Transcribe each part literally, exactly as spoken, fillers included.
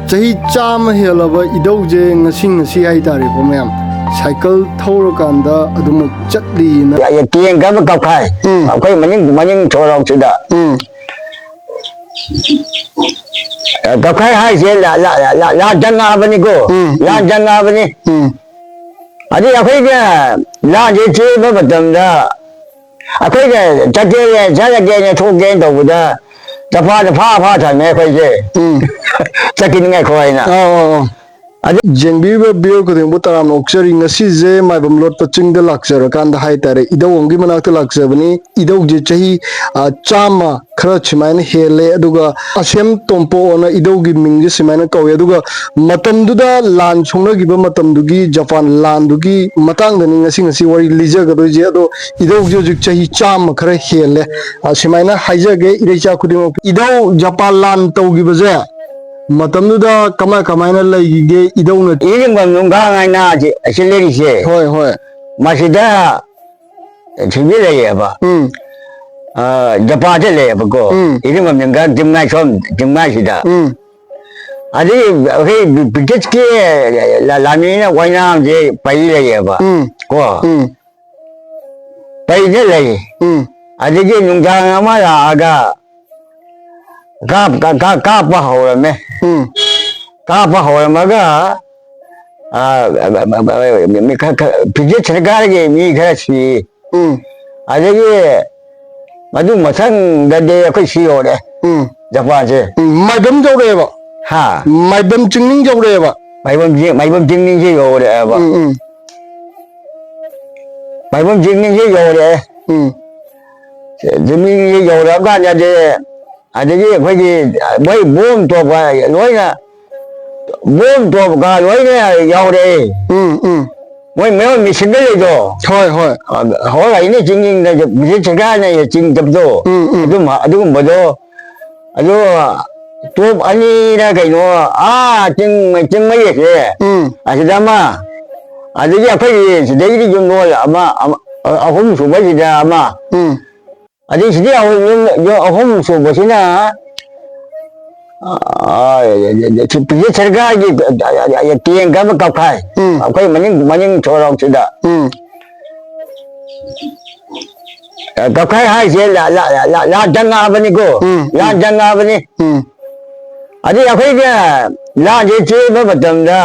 ꯆꯍꯤ ꯆꯥꯝꯃ ꯍꯦꯜꯂꯕ ꯏꯙꯧꯁꯦ ꯉꯁꯤ ꯉꯁꯤ ꯍꯥꯏꯇꯥꯔꯦꯀꯣ ꯃꯌꯥꯝ, ꯁꯥꯏꯀꯜ ꯊꯧꯔꯀꯥꯟꯗ ꯑꯗꯨꯃꯛ ꯆꯠꯂꯤꯅ꯫ ꯇꯦꯡ ꯈꯔ ꯀꯛꯈꯥꯏ꯫ ꯎꯝ꯫ ꯑꯩꯈꯣꯏ ꯃꯅꯤꯡ ꯃꯅꯤꯡ ꯁꯣꯔꯣꯛꯁꯤꯗ꯫ ꯎꯝ꯫ ꯀꯛꯈꯥꯏ ꯍꯥꯏꯁꯦ ꯂꯥ- ꯂꯥ- ꯂꯥ- ꯂꯥꯟ ꯆꯪꯉꯛꯑꯕꯅꯤꯀꯣ꯫ ꯎꯝ, ꯎꯝ꯫ ꯂꯥꯟ ꯆꯪꯉꯛꯑꯕꯅꯤ꯫ ꯎꯝ꯫ ꯑꯗꯩ ꯑꯩꯈꯣꯏꯅ ꯂꯥꯟꯁꯦ ꯆꯦꯟꯕ ꯃꯇꯝꯗ ꯑꯩꯈꯣꯏꯅ ꯆꯠꯀꯦꯅ ꯆꯠꯂꯒꯦꯅ ꯊꯣꯛꯀꯦꯅ ꯇꯧꯕꯗ ꯖꯄꯥꯟꯗ ꯐꯥ ꯐꯥ ꯊꯝꯃꯦ ꯑꯩꯈꯣꯏꯁꯦ꯫ ꯎꯝ꯫ ꯆꯠꯈꯤꯅꯤꯡꯉꯥꯏ ꯈꯣ ꯍꯥꯏꯅ꯫ ꯑꯧ, ꯑꯧ, ꯑꯧ꯫ ꯑꯗꯩ ꯌꯦꯡꯕꯤꯔꯤꯕ ꯚꯤꯌꯨ ꯈꯨꯗꯤꯡꯕꯨ ꯇꯔꯥꯝꯅ ꯑꯣꯛꯆꯔꯤ꯫ ꯉꯁꯤꯁꯦ ꯃꯥꯏꯕꯝ ꯂꯣꯠꯄ ꯆꯤꯡꯗ ꯂꯥꯛꯆꯔꯀꯥꯟꯗ ꯍꯥꯏꯇꯥꯔꯦ, ꯏꯙꯧ ꯑꯃꯒꯤ ꯃꯅꯥꯛꯇ ꯂꯥꯛꯆꯕꯅꯤ꯫ ꯏꯙꯧꯁꯦ ꯆꯍꯤ, ꯑ, ꯆꯥꯝꯃ ꯈꯔ ꯁꯨꯃꯥꯏꯅ ꯍꯦꯜꯂꯦ꯫ ꯑꯗꯨꯒ ꯑꯁꯦꯝ ꯇꯣꯝꯄꯣꯛ ꯑꯅ ꯏꯙꯧꯒꯤ ꯃꯤꯡꯁꯦ ꯁꯨꯃꯥꯏꯅ ꯀꯧꯋꯦ꯫ ꯑꯗꯨꯒ ꯃꯇꯝꯗꯨꯗ ꯂꯥꯟ ꯁꯣꯛꯅꯈꯤꯕ ꯃꯇꯝꯗꯨꯒꯤ, ꯖꯄꯥꯟ ꯂꯥꯟꯗꯨꯒꯤ ꯃꯇꯥꯡꯗꯅꯤ ꯉꯁꯤ, ꯉꯁꯤ ꯋꯥꯔꯤ ꯂꯤꯖꯒꯗꯣꯏꯁꯦ꯫ ꯑꯗꯣ ꯏꯙꯧꯁꯦ ꯍꯧꯖꯤꯛ ꯆꯍꯤ ꯆꯥꯝꯃ ꯈꯔ ꯍꯦꯜꯂꯦ꯫ ꯑ, ꯁꯨꯃꯥꯏꯅ ꯍꯥꯏꯖꯒꯦ ꯏꯔꯩꯆꯥ ꯈꯨꯗꯤꯡꯃꯛ, ꯏꯙꯧ ꯖꯄꯥꯟ ꯂꯥꯟ ꯇꯧꯈꯤꯕꯁꯦ ꯃꯇꯝꯗꯨꯗ ꯀꯃꯥꯏ ꯀꯃꯥꯏꯅ ꯂꯩꯈꯤꯒꯦ ꯏꯙꯧꯅ? ꯏꯔꯤꯡꯕꯝ ꯅꯨꯡꯒꯥꯡ ꯍꯥꯏꯅ ꯑꯁꯤ, ꯑꯁꯤ ꯂꯩꯔꯤꯁꯦ꯫ ꯍꯣꯏ, ꯍꯣꯏ꯫ ꯃꯁꯤꯗ ꯁꯤꯕꯤ ꯂꯩꯌꯦꯕ꯫ ꯎꯝ꯫ ꯑ, ꯖꯄꯥꯟꯗ ꯂꯩꯌꯦꯕꯀꯣ꯫ ꯎꯝ꯫ ꯏꯔꯤꯡꯕꯝ ꯅꯨꯡꯒꯥꯡ ꯆꯤꯡꯃꯥꯏ ꯁꯣꯝ, ꯆꯤꯡꯃꯥꯏꯁꯤꯗ꯫ ꯎꯝ꯫ ꯑꯗꯩ ꯑꯩꯈꯣꯏ ꯕ꯭ꯔꯤꯇꯤꯁꯀꯤ ꯂꯥ- ꯂꯥꯟꯃꯤꯅ ꯋꯥꯏꯅꯥꯝꯁꯦ ꯄꯩ ꯂꯩꯌꯦꯕ꯫ ꯎꯝ꯫ ꯀꯣ꯫ ꯎꯝ꯫ ꯄꯩꯗ ꯂꯩ꯫ ꯎꯝ꯫ ꯑꯗꯒꯤ ꯅꯨꯡꯗꯥꯡ ꯑꯃ ꯂꯥꯛꯑꯒ ꯀꯥꯞ-, ꯀꯥ-, ꯀꯥ-, ꯀꯥꯞꯄ ꯍꯧꯔꯝꯃꯦ꯫ ꯎꯝ꯫ ꯀꯥꯞꯄ ꯍꯧꯔꯝꯃꯒ, ꯑ, ꯃꯤ ꯈꯔ, ꯈꯔ, ꯕ꯭ꯔꯤꯇꯤꯁ ꯁꯔꯀꯥꯔꯒꯤ ꯃꯤ ꯈꯔ ꯁꯤ꯫ ꯎꯝ꯫ ꯑꯗꯒꯤ ꯃꯗꯨ ꯃꯊꯪꯗꯗꯤ ꯑꯩꯈꯣꯏ ꯁꯤ ꯌꯧꯔꯦ꯫ ꯎꯝ꯫ ꯖꯄꯥꯟꯁꯦ꯫ ꯎꯝ, ꯃꯥꯏꯕꯝ ꯌꯧꯔꯛꯑꯦꯕ꯫ ꯍꯥ? ꯃꯥꯏꯕꯝ ꯆꯤꯡꯅꯤꯡ ꯌꯧꯔꯛꯑꯦꯕ꯫ ꯃꯥꯏꯕꯝ ꯆꯤꯡ-, ꯃꯥꯏꯕꯝ ꯆꯤꯡꯅꯤꯡꯁꯦ ꯌꯧꯔꯛꯑꯦꯕ꯫ ꯎꯝ, ꯎꯝ꯫ ꯃꯥꯏꯕꯝ ꯆꯤꯡꯅꯤꯡꯁꯦ ꯌꯧꯔꯛꯑꯦ꯫ ꯎꯝ꯫ ꯆꯤꯡꯅꯤꯡꯁꯦ ꯌꯧꯔꯛꯑ ꯀꯥꯟꯗꯗꯤ ꯑꯗꯒꯤ ꯑꯩꯈꯣꯏꯒꯤ ꯃꯣꯏ ꯕꯣꯝ ꯇꯣꯞꯄ ꯂꯣꯏꯅ, ꯕꯣꯝ ꯇꯣꯞꯀ ꯂꯣꯏꯅ ꯌꯥꯎꯔꯛꯑꯦ꯫ ꯎꯝ, ꯎꯝ꯫ ꯃꯣꯏ ꯃꯌꯣꯟ ꯃꯤꯁꯤꯟꯗ ꯂꯩꯗꯣ꯫ ꯍꯣꯏ, ꯍꯣꯏ꯫ ꯍꯧꯔꯛꯏꯅꯦ ꯆꯤꯡ ꯆꯤꯡꯗ ꯕ꯭ꯔꯤꯇꯤꯁ ꯁꯔꯀꯥꯔꯅ ꯆꯤꯡ ꯆꯞꯄꯗꯣ꯫ ꯎꯝ, ꯎꯝ꯫ ꯑꯗꯨꯝ, ꯑꯗꯨꯒꯨꯝꯕꯗꯣ꯫ ꯑꯗꯣ ꯇꯣꯞ ꯑꯅꯤꯔ ꯀꯩꯅꯣ, ꯑꯥ ꯆꯤꯡ, ꯆꯤꯡ ꯃꯌꯦꯛꯁꯦ꯫ ꯎꯝ꯫ ꯑꯁꯤꯗ ꯑꯃ, ꯑꯗꯒꯤ ꯑꯩꯈꯣꯏꯒꯤ ꯁꯤꯗꯩꯗꯤ ꯌꯨꯝꯂꯣꯟ ꯑꯃ, ꯑꯃ, ꯑꯍꯨꯝ ꯁꯨꯕꯁꯤꯗ ꯑꯃ꯫ ꯎꯝ꯫ ꯑꯗꯩ ꯁꯤꯗꯤ ꯑꯍꯨꯝ, ꯌꯨꯝ, ꯌꯨꯝ ꯑꯍꯨꯝ ꯁꯨꯕꯁꯤꯅ ꯑꯥ, ꯁꯤ ꯄꯤꯖꯦ ꯁꯔꯀꯥꯔꯒꯤ ꯇꯦꯡ ꯀꯥꯕ ꯀꯧꯈꯥꯏ꯫ ꯎꯝ꯫ ꯑꯩꯈꯣꯏ ꯃꯅꯤꯡ, ꯃꯅꯤꯡ ꯁꯣꯔꯣꯛꯁꯤꯗ꯫ ꯎꯝ꯫ ꯀꯧꯈꯥꯏ ꯍꯥꯏꯁꯦ ꯂꯥ-, ꯂꯥ-, ꯂꯥ-, ꯂꯥꯟ ꯆꯪꯉꯛꯑꯕꯅꯤꯀꯣ꯫ ꯎꯝ, ꯎꯝ꯫ ꯂꯥꯟ ꯆꯪꯉꯛꯑꯕꯅꯤ꯫ ꯎꯝ꯫ ꯑꯗꯩ ꯑꯩꯈꯣꯏꯅ ꯂꯥꯟꯁꯦ ꯆꯦꯟꯕ ꯃꯇꯝꯗ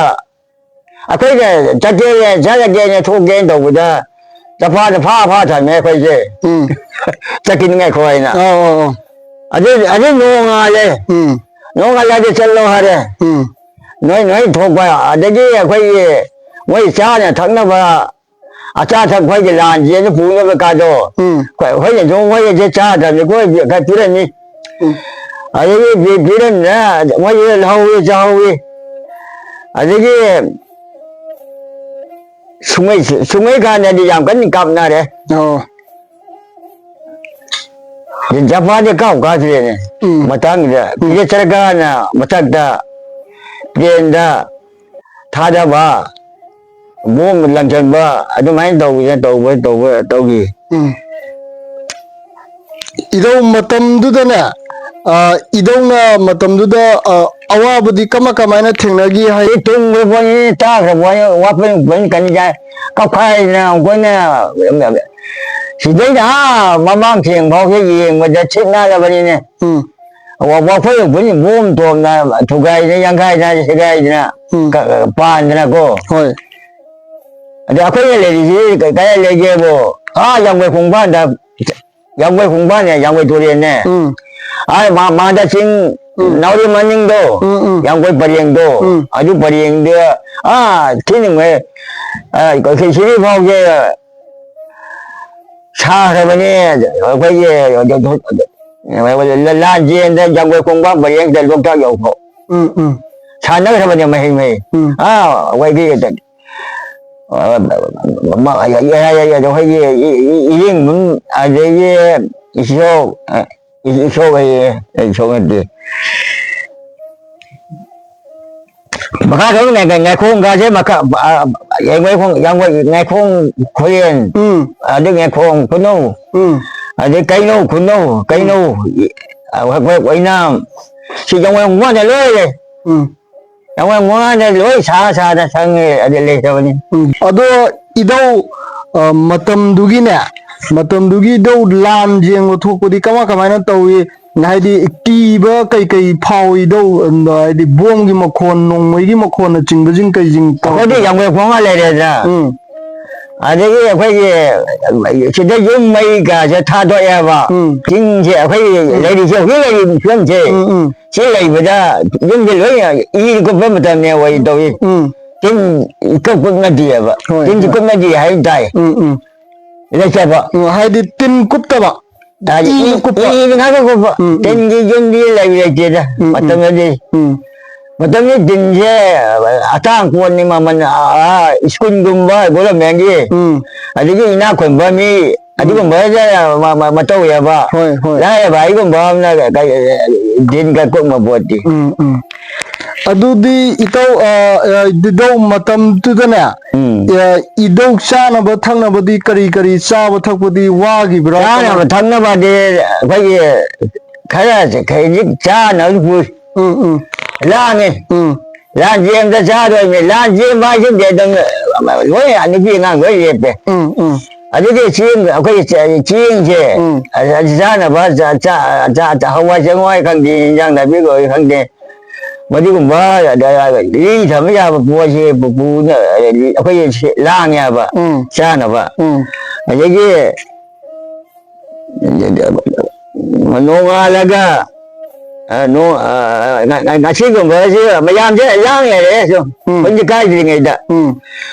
ꯑꯩꯈꯣꯏꯅ ꯆꯠꯀꯦ, ꯆꯠꯂꯒꯦꯅ ꯊꯣꯛꯀꯦꯅ ꯇꯧꯕꯗ ꯆꯐꯥꯅ ꯐꯥ ꯐꯥ ꯊꯝꯃꯦ ꯑꯩꯈꯣꯏꯁꯦ꯫ ꯎꯝ꯫ ꯆꯠꯈꯤꯅꯤ ꯉꯥꯏꯈꯣ ꯍꯥꯏꯅ꯫ ꯑꯧ, ꯑꯧ, ꯑꯧ꯫ ꯑꯗꯨ, ꯑꯗꯨ ꯅꯣꯡꯉꯥꯜꯂꯦ꯫ ꯎꯝ꯫ ꯅꯣꯡꯉꯥꯜꯂꯗꯤ ꯆꯠꯂꯣ ꯍꯥꯏꯔꯦ꯫ ꯎꯝ꯫ ꯅꯣꯏ, ꯅꯣꯏ ꯊꯣꯛꯄ, ꯑꯗꯒꯤ ꯑꯩꯈꯣꯏꯒꯤ ꯃꯣꯏ ꯆꯥꯅ ꯊꯛꯅꯕ ꯑꯆꯥ ꯑꯊꯛ ꯑꯩꯈꯣꯏꯒꯤ ꯂꯥꯟꯁꯦ ꯑꯗꯨ ꯄꯨꯅꯕ ꯀꯥꯗꯣ ꯎꯝ꯫ ꯑꯩꯈꯣꯏ, ꯑꯩꯈꯣꯏꯅꯁꯨ ꯃꯣꯏꯒꯤꯁꯦ ꯆꯥꯗ꯭ꯔꯕꯅꯤ, ꯑꯩꯈꯣꯏ ꯈꯔ ꯄꯤꯔꯝꯃꯤ꯫ ꯎꯝ꯫ ꯑꯗꯒꯤ ꯄꯤ-, ꯄꯤꯔꯝꯗꯅ ꯃꯣꯏꯁꯨ ꯂꯧꯍꯧꯋꯤ, ꯆꯥꯍꯧꯋꯤ꯫ ꯑꯗꯒꯤ ꯁꯨꯡꯉꯩ, ꯁꯨꯡꯉꯩ ꯀꯥꯟꯗꯗꯤ ꯌꯥꯝ ꯀꯟꯅ ꯀꯥꯞꯅꯔꯦ꯫ ꯑꯣ꯫ ꯖꯄꯥꯟꯗꯤ ꯀꯥꯎ ꯀꯥꯗ꯭ꯔꯦꯅꯦ꯫ ꯎꯝ꯫ ꯃꯇꯥꯡꯗ ꯎꯝ꯫ ꯄꯤꯔꯦ ꯁꯔꯀꯥꯔꯅ ꯃꯊꯛꯇ ꯄ꯭ꯂꯦꯟꯗ ꯊꯥꯗꯕ, ꯕꯣꯝ ꯂꯪꯁꯤꯟꯕ, ꯑꯗꯨꯃꯥꯏꯅ ꯇꯧꯗꯅ ꯇꯧꯕ, ꯇꯧꯕ, ꯇꯧꯈꯤ꯫ ꯎꯝ꯫ ꯏꯙꯧ ꯃꯇꯝꯗꯨꯗꯅꯦ, ꯑ, ꯏꯙꯧꯅ ꯃꯇꯝꯗꯨꯗ, ꯑ, ꯑꯋꯥꯕꯗꯤ ꯀꯃ-, ꯀꯃꯥꯏꯅ ꯊꯦꯡꯅꯈꯤ ꯍꯥꯏ? ꯁꯤ ꯇꯨꯝꯈ꯭ꯔ ꯄꯣꯠꯅꯤ, ꯆꯥꯈ꯭ꯔ ꯄꯣꯠꯅꯤ, ꯋꯥꯠꯄ ꯄꯣꯠꯅꯤ, ꯀꯔꯤ ꯌꯥꯏ? ꯀꯞꯈꯥꯏꯗꯅ ꯑꯩꯈꯣꯏꯅ ꯁꯤꯗꯩꯗ ꯑꯥ ꯃꯃꯥꯡ ꯊꯦꯡ ꯐꯥꯎꯁꯦ ꯌꯦꯡꯕꯗ ꯁꯤꯠ ꯅꯥꯜꯂꯕꯅꯤꯅꯦ꯫ ꯎꯝ꯫ ꯋꯥ-, ꯋꯥꯐꯩ ꯑꯩꯈꯣꯏꯅ ꯕꯣꯝ ꯇꯣꯝꯅ ꯊꯨꯒꯥꯏꯗꯅ, ꯌꯥꯡꯈꯥꯏꯗꯅ, ꯁꯦꯒꯥꯏꯗꯅ, ꯎꯝ꯫ ꯀ-, ꯄꯥꯟꯗꯅꯀꯣ꯫ ꯍꯣꯏ꯫ ꯑꯗ ꯑꯩꯈꯣꯏꯅ ꯂꯩꯔꯤꯁꯤ ꯀ-, ꯀꯗꯥꯏ ꯂꯩꯒꯦꯕꯨ? ꯑꯥ ꯂꯝꯒꯣꯏ ꯈꯣꯡꯕꯥꯟꯗ, ꯂꯝꯒꯣꯏ ꯈꯣꯡꯕꯥꯟꯅꯦ, ꯂꯝꯒꯣꯏ ꯇꯨꯔꯦꯜꯅꯦ꯫ ꯎꯝ꯫ ꯑꯥ ꯃꯥ-, ꯃꯥꯗ ꯆꯤꯡ ꯎꯝ꯫ ꯅꯥꯎꯔꯦꯝ ꯃꯅꯤꯡꯗꯣ, ꯎꯝ, ꯎꯝ꯫ ꯂꯝꯒꯣꯏ ꯄꯔꯦꯡꯗꯣ, ꯎꯝ꯫ ꯑꯗꯨ ꯄꯔꯦꯡꯗ, ꯑꯥ, ꯊꯤꯅꯉꯩ, ꯑꯥ, ꯀꯩ-, ꯁꯤꯔꯤ ꯐꯥꯎꯁꯦ ꯁꯥꯈ꯭ꯔꯕꯅꯦ꯫ ꯑꯩꯈꯣꯏꯒꯤ ꯂꯥꯟꯖꯦꯟꯗ ꯂꯝꯒꯣꯏ ꯈꯣꯡꯕꯥꯟ ꯄꯔꯦꯡꯗ ꯂꯣꯛꯇꯥꯛ ꯌꯧꯐꯥꯎ ꯎꯝ, ꯎꯝ꯫ ꯁꯥꯟꯅꯈ꯭ꯔꯕꯅꯦ ꯃꯍꯩ ꯃꯍꯩ꯫ ꯎꯝ꯫ ꯑꯥ, ꯑꯩꯈꯣꯏꯒꯤ, ꯑ, ꯃ-, ꯑꯩꯈꯣꯏꯒꯤ ꯏ-, ꯏ-, ꯏꯔꯦꯡꯕꯝ ꯑꯗꯒꯤ ꯏꯁꯣꯛ, ꯑ, ꯏ-, ꯏꯁꯣꯛ ꯍꯥꯏꯌꯦ, ꯏꯁꯣꯛ ꯅꯠꯇꯦ꯫ ꯃꯈꯥ ꯊꯣꯛꯅ ꯉꯥꯏ-, ꯉꯥꯏꯈꯣꯡꯒꯁꯦ ꯃꯈꯥ, ꯑ, ꯌꯥꯡꯒꯣꯏ ꯈꯣꯡ-, ꯌꯥꯡꯒꯣꯏ, ꯉꯥꯏꯈꯣꯡ ꯈꯨꯔꯦꯟ, ꯎꯝ꯫ ꯑꯗꯩ ꯉꯥꯏꯈꯣꯡ ꯈꯨꯅꯧ, ꯎꯝ꯫ ꯑꯗꯩ ꯀꯩꯅꯧ ꯈꯨꯅꯧ, ꯎꯝ꯫ ꯀꯩꯅꯧ, ꯑ, ꯑꯩꯈꯣꯏ ꯑꯣꯏꯅꯥꯝ, ꯁꯤ ꯌꯥꯡꯈꯩ ꯍꯨꯝꯐꯨ ꯉꯥꯛꯇ ꯂꯣꯏꯔꯦ꯫ ꯎꯝ꯫ ꯌꯥꯡꯈꯩ ꯍꯨꯝꯐꯨ ꯉꯥꯛꯇ ꯂꯣꯏ ꯁꯥ ꯁꯥꯗ ꯁꯪꯉꯦ, ꯑꯗꯨ ꯂꯩꯇꯕꯅꯤ꯫ ꯎꯝ꯫ ꯑꯗꯣ ꯏꯙꯧ, ꯑ, ꯃꯇꯝꯗꯨꯒꯤꯅꯦ, ꯃꯇꯝꯗꯨꯒꯤ ꯏꯙꯧ ꯂꯥꯟ ꯌꯦꯡꯕ ꯊꯣꯛꯄꯗꯤ ꯀꯃꯥꯏ ꯀꯃꯥꯏꯅ ꯇꯧꯏ? ꯍꯥꯏꯗꯤ ꯀꯤꯕ ꯀꯩꯀꯩ ꯐꯥꯎꯏ ꯏꯙꯧ? ꯑ, ꯍꯥꯏꯗꯤ ꯕꯣꯝꯒꯤ ꯃꯈꯣꯟ, ꯅꯣꯡꯃꯩꯒꯤ ꯃꯈꯣꯟꯅꯆꯤꯡꯕꯁꯤꯡ ꯀꯩꯁꯤꯡ ꯇꯧ-? ꯑꯩꯈꯣꯏꯗꯤ ꯌꯥꯡꯈꯩ ꯍꯨꯝꯐꯨ ꯉꯥꯛ ꯂꯩꯔꯦꯗꯅ꯫ ꯎꯝ꯫ ꯑꯗꯒꯤ ꯑꯩꯈꯣꯏꯒꯤ ꯁꯤꯗ ꯌꯨꯝ ꯃꯩꯒꯁꯦ ꯊꯥꯗꯣꯛꯑꯦꯕ꯫ ꯎꯝ꯫ ꯆꯤꯡꯁꯦ ꯑꯩꯈꯣꯏ ꯎꯝ꯫ ꯂꯩꯔꯤꯁꯦ, ꯍꯧꯖꯤꯛ ꯂꯩꯔꯤꯕ ꯐꯤꯕꯝꯁꯦ, ꯎꯝ, ꯎꯝ꯫ ꯁꯤ ꯂꯩꯕꯗ ꯌꯨꯝꯁꯦ ꯂꯣꯏ ꯏ ꯀꯨꯞꯄ ꯃꯇꯝꯅꯦ ꯑꯣꯏ ꯇꯧꯏ꯫ ꯎꯝ꯫ ꯇꯤꯟ ꯏꯀꯨꯞ ꯀꯨꯞꯅꯗꯦꯕ꯫ ꯍꯣꯏ, ꯇꯤꯟꯁꯤ ꯍꯣꯏ꯫ ꯀꯨꯞꯅꯗꯦ ꯍꯥꯏꯕ ꯇꯥꯏ꯫ ꯎꯝ, ꯎꯝ꯫ ꯂꯩꯇꯕ꯫ ꯎꯝ, ꯍꯥꯏꯗꯤ ꯇꯤꯟ ꯀꯨꯞꯇꯕ꯫ ꯍꯥꯏꯗꯤ ꯏ ꯏ, ꯀꯨꯞꯄ꯫ ꯏ ꯉꯥꯛꯇ ꯀꯨꯞꯄ꯫ ꯎꯝ, ꯎꯝ꯫ ꯇꯤꯟꯒꯤ ꯌꯨꯝꯗꯤ ꯂꯩꯕ ꯂꯩꯇꯦꯗ, ꯎꯝ, ꯎꯝ꯫ ꯃꯇꯝꯗꯗꯤ꯫ ꯎꯝ꯫ ꯃꯇꯝꯗꯤ ꯇꯤꯟꯁꯦ ꯑꯇꯥꯡ ꯄꯣꯠꯅꯤ, ꯃꯃꯜ, ꯑꯥ, ꯁ꯭ꯀꯨꯜꯒꯨꯝꯕ, ꯒꯣꯚꯔꯟꯃꯦꯟꯒꯤ, ꯎꯝ꯫ ꯑꯗꯒꯤ ꯏꯅꯥꯛ ꯈꯨꯟꯕ ꯃꯤ, ꯎꯝ꯫ ꯑꯗꯨꯒꯨꯝꯕꯗ ꯃ-, ꯃ-, ꯃꯇꯧ ꯌꯥꯕ꯫ ꯍꯣꯏ, ꯍꯣꯏ꯫ ꯂꯥꯏꯔꯕ ꯑꯩꯒꯨꯝꯕ ꯑꯃꯅ ꯀ-, ꯀ-, ꯇꯤꯟ ꯀꯛꯄ ꯄꯣꯠꯇꯤ꯫ ꯎꯝ, ꯎꯝ꯫ ꯑꯗꯨꯗꯤ ꯏꯇꯧ, ꯑ, ꯑ, ꯏꯙꯧ ꯃꯇꯝꯗꯨꯗꯅꯦ, ꯎꯝ꯫ ꯑ, ꯏꯙꯧ ꯆꯥꯅꯕ ꯊꯛꯅꯕꯗꯤ ꯀꯔꯤ ꯀꯔꯤ ꯆꯥꯕ ꯊꯛꯄꯗꯤ ꯋꯥꯈꯤꯕ꯭ꯔꯥ? ꯆꯥꯅꯕ ꯊꯛꯅꯕꯗꯤ ꯑꯩꯈꯣꯏꯒꯤ ꯈꯔ ꯈꯖꯤꯛ ꯆꯥꯅꯕ ꯄꯨꯏ꯫ ꯎꯝ, ꯎꯝ꯫ ꯂꯥꯡꯉꯤ꯫ ꯎꯝ꯫ ꯂꯥꯟ ꯆꯦꯟꯕꯗ ꯆꯥꯗꯣꯏꯅꯤ꯫ ꯂꯥꯟ ꯆꯦꯟꯕ ꯍꯥꯏꯁꯤꯗꯤ ꯑꯗꯨꯝ ꯂꯣꯏ ꯅꯨꯄꯤ ꯑꯉꯥꯡ ꯂꯣꯏ ꯂꯦꯞꯄꯦ꯫ ꯎꯝ, ꯎꯝ꯫ ꯑꯗꯨꯗꯤ ꯆꯦꯡ, ꯑꯩꯈꯣꯏ ꯆꯦ-, ꯆꯦꯡꯁꯦ, ꯎꯝ꯫ ꯑ-, ꯑ-, ꯆꯥꯅꯕ ꯆ-, ꯆ-, ꯆ-, ꯆ-, ꯍꯋꯥꯏ ꯆꯦꯡꯋꯥꯏ ꯈꯪꯗꯦ, ꯏꯟꯖꯥꯡ ꯅꯥꯄꯤ ꯑꯣꯏ ꯈꯪꯗꯦ, ꯃꯗꯨꯒꯨꯝꯕ ꯑ-, ꯑ-, ꯑ-, ꯂꯤ ꯊꯝꯕ ꯌꯥꯕ ꯄꯣꯠꯁꯦ ꯄꯨ-, ꯄꯨꯅ-, ꯑ-, ꯑꯩꯈꯣꯏ ꯁꯤ ꯂꯥꯡꯉꯦꯕ ꯎꯝ꯫ ꯆꯥꯅꯕ꯫ ꯎꯝ꯫ ꯑꯗꯒꯤ ꯅꯣꯡꯉꯥꯜꯂꯒ, ꯑ, ꯅꯣ-, ꯑ, ꯉ-, ꯉ-, ꯉꯁꯤꯒꯨꯝꯕꯁꯤ ꯃꯌꯥꯝꯁꯦ ꯂꯥꯡ ꯂꯩꯔꯦ ꯁꯨꯝ, ꯎꯝ꯫ ꯍꯧꯖꯤꯛ ꯀꯥꯏꯗ꯭ꯔꯤꯉꯩꯗ꯫ ꯎꯝ꯫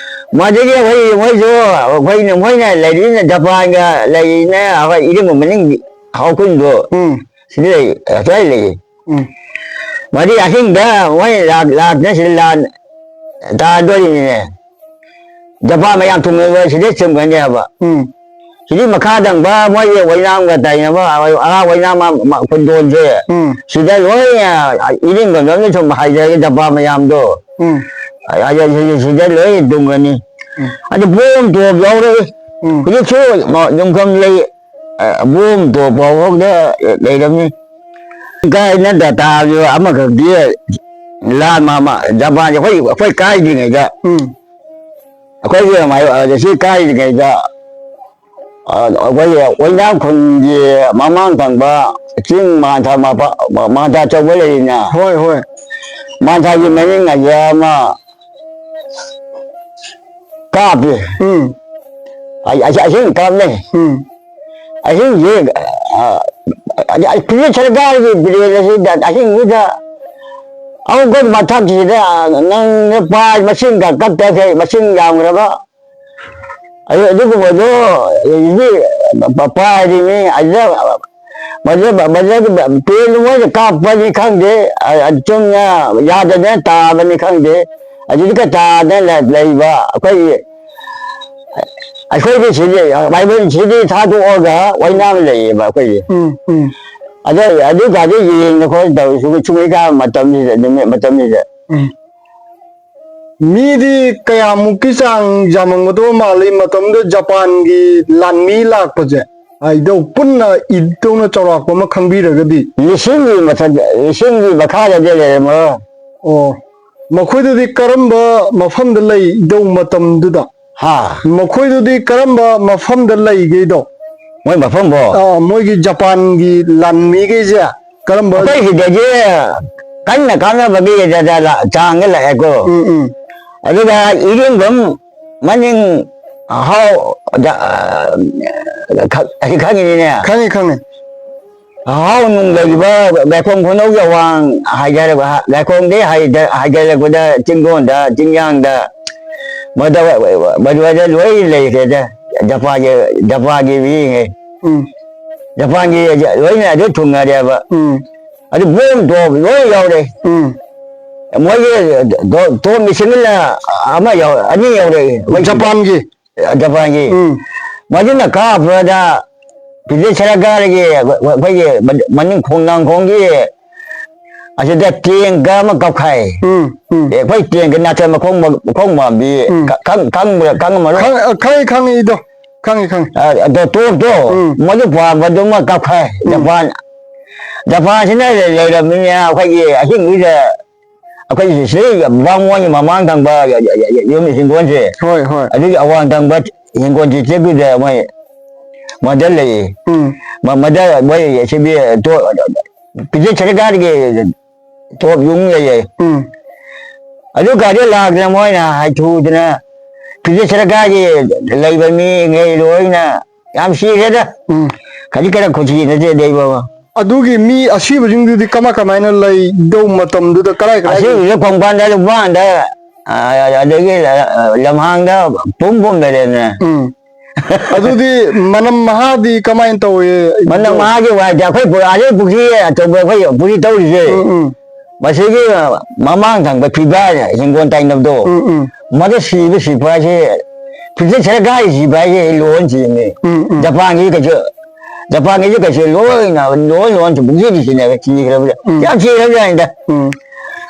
ꯃꯗꯒꯤ ꯑꯩꯈꯣꯏ ꯃꯣꯏꯁꯨ, ꯑꯩꯈꯣꯏꯅ, ꯃꯣꯏꯅ ꯂꯩꯔꯤꯅ ꯖꯄꯥꯟꯒ ꯂꯩꯔꯤꯅ ꯑꯩꯈꯣꯏ ꯏꯔꯤꯡꯕ ꯃꯅꯤꯡ ꯍꯧꯈꯨꯟꯗꯣ ꯎꯝ꯫ ꯁꯤꯗ ꯂꯩ, ꯑꯁ꯭ꯋꯥꯏ ꯂꯩꯌꯦ꯫ ꯎꯝ꯫ ꯃꯗꯤ ꯑꯍꯤꯡꯗ ꯃꯣꯏ ꯂꯥꯛ-, ꯂꯥꯛꯇꯅ ꯁꯤꯗ ꯂꯥꯟ ꯇꯥꯗꯣꯔꯤꯅꯤꯅꯦ꯫ ꯖꯄꯥꯟ ꯃꯌꯥꯝ ꯊꯨꯡꯅꯕ ꯁꯤꯗꯩ ꯆꯨꯝꯒꯅꯤ ꯍꯥꯏꯕ꯫ ꯎꯝ꯫ ꯁꯤꯗꯤ ꯃꯈꯥ ꯊꯪꯕ ꯃꯣꯏꯒꯤ ꯑꯣꯏꯅꯥꯝꯒ ꯇꯥꯏꯅꯕ ꯑꯉꯥꯡ ꯑꯣꯏꯅꯥꯝ ꯃ-, ꯃ-, ꯈꯨꯟꯗꯣꯟꯁꯦ ꯎꯝ꯫ ꯁꯤꯗ ꯂꯣꯏ ꯏꯔꯤꯡꯕꯝꯗꯣꯝꯗ ꯁꯨꯝ ꯍꯥꯏꯊꯔꯒ ꯖꯄꯥꯟ ꯃꯌꯥꯝꯗꯣ ꯎꯝ꯫ ꯑ-, ꯑ-, ꯁꯤ-, ꯁꯤꯗ ꯂꯣꯏ ꯇꯨꯝꯒꯅꯤ꯫ ꯎꯝ꯫ ꯑꯗꯨ ꯕꯣꯝ ꯇꯣꯞ ꯌꯥꯎꯔꯛꯏ꯫ ꯎꯝ꯫ ꯍꯧꯖꯤꯛꯁꯨ ꯃ-, ꯌꯨꯝꯐꯝ ꯂꯩ, ꯑ, ꯕꯣꯝ ꯇꯣꯞ ꯐꯥꯎꯕꯗ ꯂꯩꯔꯝꯃꯤ꯫ ꯀꯥꯏꯅ ꯗꯇꯥꯁꯨ ꯑꯃꯈꯛꯇꯤ ꯂꯥꯟ ꯃꯥ-, ꯃꯥ-, ꯖꯄꯥꯟꯁꯦ ꯑꯩꯈꯣꯏ, ꯑꯩꯈꯣꯏ ꯀꯥꯏꯗ꯭ꯔꯤꯉꯩꯗ, ꯎꯝ꯫ ꯑꯩꯈꯣꯏꯒꯤ ꯃꯥꯏ-, ꯑ, ꯁꯤ ꯀꯥꯏꯗ꯭ꯔꯤꯉꯩꯗ, ꯑ, ꯑꯩꯈꯣꯏꯒꯤ ꯑꯣꯏꯅꯥꯝ ꯈꯨꯟꯒꯤ ꯃꯃꯥꯡ ꯊꯪꯕ ꯆꯤꯡ ꯃꯥꯟꯊꯥ ꯃꯄꯥ-, ꯃꯥꯟꯊꯥ ꯑꯆꯧꯕ ꯂꯩꯔꯤꯅ, ꯍꯣꯏ, ꯍꯣꯏ꯫ ꯃꯥꯟꯊꯥꯒꯤ ꯃꯅꯤꯡ ꯑꯁꯦ ꯑꯃ ꯀꯥꯞꯄꯤ꯫ ꯎꯝ꯫ ꯑꯩ, ꯑꯩ, ꯑꯍꯤꯡ ꯀꯥꯞꯅꯩ꯫ ꯎꯝ꯫ ꯑꯍꯤꯡꯁꯦ, ꯑ, ꯑ, ꯑ, ꯄꯤꯔꯤꯠ ꯁꯔꯀꯥꯔꯒꯤ ꯕ꯭ꯔꯦꯟ ꯑꯁꯤꯗ ꯑꯍꯤꯡꯁꯤꯗ ꯑꯃꯨꯛꯀ ꯃꯊꯛꯁꯤꯗ ꯅꯪ ꯄꯥꯏ ꯃꯁꯤꯡꯒ ꯀꯛꯇꯈꯩ ꯃꯁꯤꯡ ꯌꯥꯝꯈ꯭ꯔꯕ꯫ ꯑꯗꯨ, ꯑꯗꯨꯒꯨꯝꯕꯗꯣ ꯍꯧꯖꯤꯛꯇꯤ ꯄꯥꯏꯔꯤꯅꯤ꯫ ꯑꯗꯨꯗ ꯃꯗꯨ, ꯃꯗꯨ ꯄꯦꯟ ꯃꯣꯏꯅ ꯀꯥꯞꯄꯅꯤ ꯈꯪꯗꯦ, ꯑ, ꯑ, ꯆꯨꯝꯅ ꯌꯥꯗꯗꯅ ꯇꯥꯕꯅꯤ ꯈꯪꯗꯦ, ꯑꯗꯨꯗꯤ ꯀꯇꯥꯗ ꯂꯩ-, ꯂꯩꯕ ꯑꯩꯈꯣꯏꯒꯤ, ꯑꯩꯈꯣꯏꯒꯤ ꯁꯤꯗꯤ, ꯕꯥꯏꯕꯜ ꯁꯤꯗꯤ ꯊꯥꯗꯣꯛꯑꯒ ꯑꯣꯏꯅꯥꯝ ꯂꯩꯌꯦꯕ ꯑꯩꯈꯣꯏꯒꯤ꯫ ꯎꯝ, ꯎꯝ꯫ ꯑꯗꯣ ꯑꯗꯨꯀꯥꯗꯤ ꯌꯦꯡꯗ ꯈꯣꯠꯇ ꯇꯧꯔꯤ, ꯁꯨꯝ-, ꯁꯨꯝ ꯏꯀꯥ ꯃꯇꯝꯁꯤꯗ, ꯅꯨꯃꯤꯠ ꯃꯇꯝꯁꯤꯗ꯫ ꯎꯝ꯫ ꯃꯤꯗꯤ ꯀꯌꯥꯃꯨꯛꯀꯤ ꯆꯥꯡ ꯌꯥꯝꯃꯝꯒꯗꯕ ꯃꯥꯜꯂꯤ ꯃꯇꯝꯗꯨꯗ ꯖꯄꯥꯟꯒꯤ ꯂꯥꯟꯃꯤ ꯂꯥꯛꯄꯁꯦ? ꯏꯙꯧ ꯄꯨꯟꯅ ꯏꯙꯧꯅ ꯆꯥꯎꯔꯥꯛꯄ ꯑꯃ ꯈꯪꯕꯤꯔꯒꯗꯤ꯫ ꯂꯤꯁꯤꯡꯒꯤ ꯃꯊꯛ, ꯂꯤꯁꯤꯡꯒꯤ ꯃꯈꯥꯗꯗꯤ ꯂꯩꯔꯝꯃꯔꯣꯏ꯫ ꯑꯣ, ꯃꯈꯣꯏꯗꯨꯗꯤ ꯀꯔꯝꯕ ꯃꯐꯝꯗ ꯂꯩ ꯏꯙꯧ ꯃꯇꯝꯗꯨꯗ? ꯍꯥ? ꯃꯈꯣꯏꯗꯨꯗꯤ ꯀꯔꯝꯕ ꯃꯐꯝꯗ ꯂꯩꯒꯦꯗꯣ? ꯃꯣꯏ ꯃꯐꯝꯕꯣ? ꯑꯥ, ꯃꯣꯏꯒꯤ ꯖꯄꯥꯟꯒꯤ ꯂꯥꯟꯃꯤꯈꯩꯁꯦ ꯀꯔꯝꯕ? ꯑꯩꯈꯣꯏ ꯁꯤꯗꯒꯤ ꯀꯟꯅ ꯀꯥꯞꯅꯕꯒꯤ ꯆꯥꯡꯗ ꯂꯥꯛꯑꯦꯀꯣ꯫ ꯎꯝ, ꯎꯝ꯫ ꯑꯗꯨꯒ ꯏꯔꯦꯡꯕꯝ ꯃꯅꯤꯡ ꯍꯥꯎ, ꯑ, ꯈ-, ꯑꯁꯤ ꯈꯪꯉꯤꯅꯤꯅꯦ꯫ ꯈꯪꯉꯤ, ꯈꯪꯉꯤ꯫ ꯍꯥꯎ ꯅꯨꯡ ꯂꯩꯔꯤꯕ ꯂꯥꯏꯈꯣꯡ ꯈꯨꯅꯧꯒꯤ ꯑꯋꯥꯡ ꯍꯥꯏꯊꯔꯛꯄ, ꯂꯥꯏꯈꯣꯡꯗꯒꯤ ꯍꯥꯏꯊ-, ꯍꯥꯏꯊꯔꯛꯄꯗ ꯆꯤꯡꯗꯣꯟꯗ, ꯆꯤꯡꯌꯥꯡꯗ, ꯃꯗ-, ꯃꯗꯨꯋꯥꯏꯗ ꯂꯣꯏ ꯂꯩꯈ꯭ꯔꯦꯗ꯫ ꯖꯄꯥꯟꯒꯤ, ꯖꯄꯥꯟꯒꯤ ꯃꯤꯉꯩ꯫ ꯎꯝ꯫ ꯖꯄꯥꯟꯒꯤ ꯂꯣꯏꯅ ꯑꯗꯨ ꯊꯨꯡꯅꯔꯦꯕ꯫ ꯎꯝ꯫ ꯑꯗꯨ ꯕꯣꯝ ꯇꯣꯞ ꯂꯣꯏ ꯌꯥꯎꯔꯦ꯫ ꯎꯝ꯫ ꯃꯣꯏꯒꯤ ꯗꯣ-, ꯇꯣꯞ ꯃꯤꯁꯤꯟ ꯑꯃ ꯌꯥꯎ-, ꯑꯅꯤ ꯌꯥꯎꯔꯛꯏ꯫ ꯃꯣꯏ ꯖꯄꯥꯟꯒꯤ? ꯖꯄꯥꯟꯒꯤ꯫ ꯎꯝ꯫ ꯃꯗꯨꯅ ꯀꯥꯞꯄꯗ ꯕ꯭ꯔꯤꯇꯤꯁ ꯁꯔꯀꯥꯔꯒꯤ ꯑꯩꯈꯣꯏꯒꯤ ꯃꯅꯤꯡ ꯈꯣꯡꯅꯥꯡꯈꯣꯡꯒꯤ ꯑꯁꯤꯗ ꯇꯦꯡꯀ ꯑꯃ ꯀꯥꯞꯈꯥꯏ꯫ ꯎꯝ, ꯎꯝ꯫ ꯑꯦ, ꯑꯩꯈꯣꯏ ꯇꯦꯡꯀ ꯅꯥꯆꯟ ꯃꯈꯣꯡ ꯃ-, ꯃꯈꯣꯡ ꯃꯥꯟꯕꯤ ꯎꯝ꯫ ꯈ-, ꯈꯪ-, ꯈꯪꯕ꯭ꯔꯥ, ꯈꯪꯉꯝꯃꯔꯣꯏ꯫ ꯈꯪ-, ꯑ, ꯈꯪꯉꯤ, ꯈꯪꯉꯤ, ꯏꯗꯣ꯫ ꯈꯪꯉꯤ, ꯈꯪꯉꯤ꯫ ꯑ, ꯑꯗꯣ ꯇꯣꯞꯇꯣ ꯎꯝ꯫ ꯃꯗꯨ ꯄꯥꯟꯕꯗꯨꯃ ꯀꯥꯞꯈꯥꯏ꯫ ꯎꯝ꯫ ꯖꯄꯥꯟ꯫ ꯖꯄꯥꯟꯁꯤꯅ ꯂꯩꯔꯕꯅꯤꯅ ꯑꯩꯈꯣꯏꯒꯤ ꯑꯍꯤꯡꯗꯨꯗ ꯑꯩꯈꯣꯏ ꯁꯤ ꯕꯥꯃꯣꯟꯒꯤ ꯃꯃꯥꯡ ꯊꯪꯕ ꯌꯨꯝ ꯍꯤꯡꯒꯣꯜꯁꯦ, ꯍꯣꯏ, ꯍꯣꯏ꯫ ꯑꯗꯨꯒꯤ ꯑꯋꯥꯡ ꯊꯪꯕ ꯍꯤꯡꯒꯣꯜ ꯆꯤꯆꯦꯗꯨꯗ ꯃꯣꯏ ꯃꯗ ꯂꯩꯌꯦ꯫ ꯎꯝ꯫ ꯃ-, ꯃꯗ ꯃꯣꯏ ꯁꯤꯕꯤ ꯇꯣ-, ꯄꯤꯖꯦ ꯁꯔꯀꯥꯔꯒꯤ ꯇꯣꯞ ꯌꯨꯝ ꯂꯩꯌꯦ꯫ ꯎꯝ꯫ ꯑꯗꯨ ꯀꯥꯗꯤ ꯂꯥꯛꯇꯅ ꯃꯣꯏꯅ ꯍꯥꯏꯊꯨꯗꯅ ꯄꯤꯖꯦ ꯁꯔꯀꯥꯔꯒꯤ ꯂꯩꯕ ꯃꯤꯉꯩ ꯂꯣꯏꯅ ꯌꯥꯝ ꯁꯤꯈ꯭ꯔꯦꯗ꯫ ꯎꯝ꯫ ꯈꯖꯤꯛ ꯈꯔ ꯈꯨꯁꯤ ꯅꯠꯇꯦ ꯗꯩꯕ꯫ ꯑꯗꯨꯒꯤ ꯃꯤ ꯑꯁꯤꯕꯁꯤꯡꯗꯨꯗꯤ ꯀꯃꯥꯏ ꯀꯃꯥꯏꯅ ꯂꯩꯗꯧ ꯃꯇꯝꯗꯨꯗ ꯀꯔꯥꯏ ꯀꯔꯥꯏ? ꯑꯁꯤꯕꯁꯦ ꯈꯣꯡꯕꯥꯟꯗ, ꯂꯨꯛꯃꯥꯟꯗ, ꯑ, ꯑꯗꯒꯤ, ꯑ, ꯂꯝꯍꯥꯡꯗ ꯄꯨꯝ ꯄꯨꯝ ꯂꯩꯔꯦꯅꯦ꯫ ꯎꯝ꯫ ꯑꯗꯨꯗꯤ ꯃꯅꯝ ꯃꯍꯥꯗꯤ ꯀꯃꯥꯏꯅ ꯇꯧꯏ? ꯃꯅꯝ ꯃꯍꯥꯒꯤ ꯋꯥꯗꯤ ꯑꯩꯈꯣꯏ ꯄꯨ-, ꯑꯗꯩ ꯄꯨꯈ꯭ꯔꯤ ꯑꯆꯧꯕ ꯑꯩꯈꯣꯏ ꯄꯨꯈ꯭ꯔꯤ ꯇꯧꯔꯤꯁꯦ꯫ ꯎꯝ, ꯎꯝ꯫ ꯃꯁꯤꯒꯤ ꯃꯃꯥꯡ ꯊꯪꯕ ꯐꯤꯕꯥ ꯍꯤꯡꯒꯣꯜ ꯇꯥꯏꯅꯕꯗꯣ꯫ ꯎꯝ, ꯎꯝ꯫ ꯃꯗꯨ ꯁꯤꯕ ꯁꯤꯕ ꯍꯥꯏꯁꯦ ꯄ꯭ꯔꯤꯇꯤꯁ ꯁꯔꯀꯥꯔꯒꯤ ꯁꯤꯕ ꯍꯥꯏꯁꯦ ꯂꯣꯟ ꯁꯤꯕꯅꯤ꯫ ꯎꯝ, ꯎꯝ꯫ ꯖꯄꯥꯟꯒꯤ ꯀꯩꯁꯨ, ꯖꯄꯥꯟꯒꯤꯁꯨ ꯀꯩꯁꯨ ꯂꯣꯏꯅ ꯂꯣꯟ ꯂꯣꯟ ꯄꯨꯈ꯭ꯔꯤꯗꯤ ꯁꯤꯅ ꯁꯤꯈ꯭ꯔꯕꯗ ꯎꯝ꯫ ꯌꯥꯝ ꯁꯤꯈ꯭ꯔꯕꯖꯥꯠꯅꯤꯗ꯫ ꯎꯝ꯫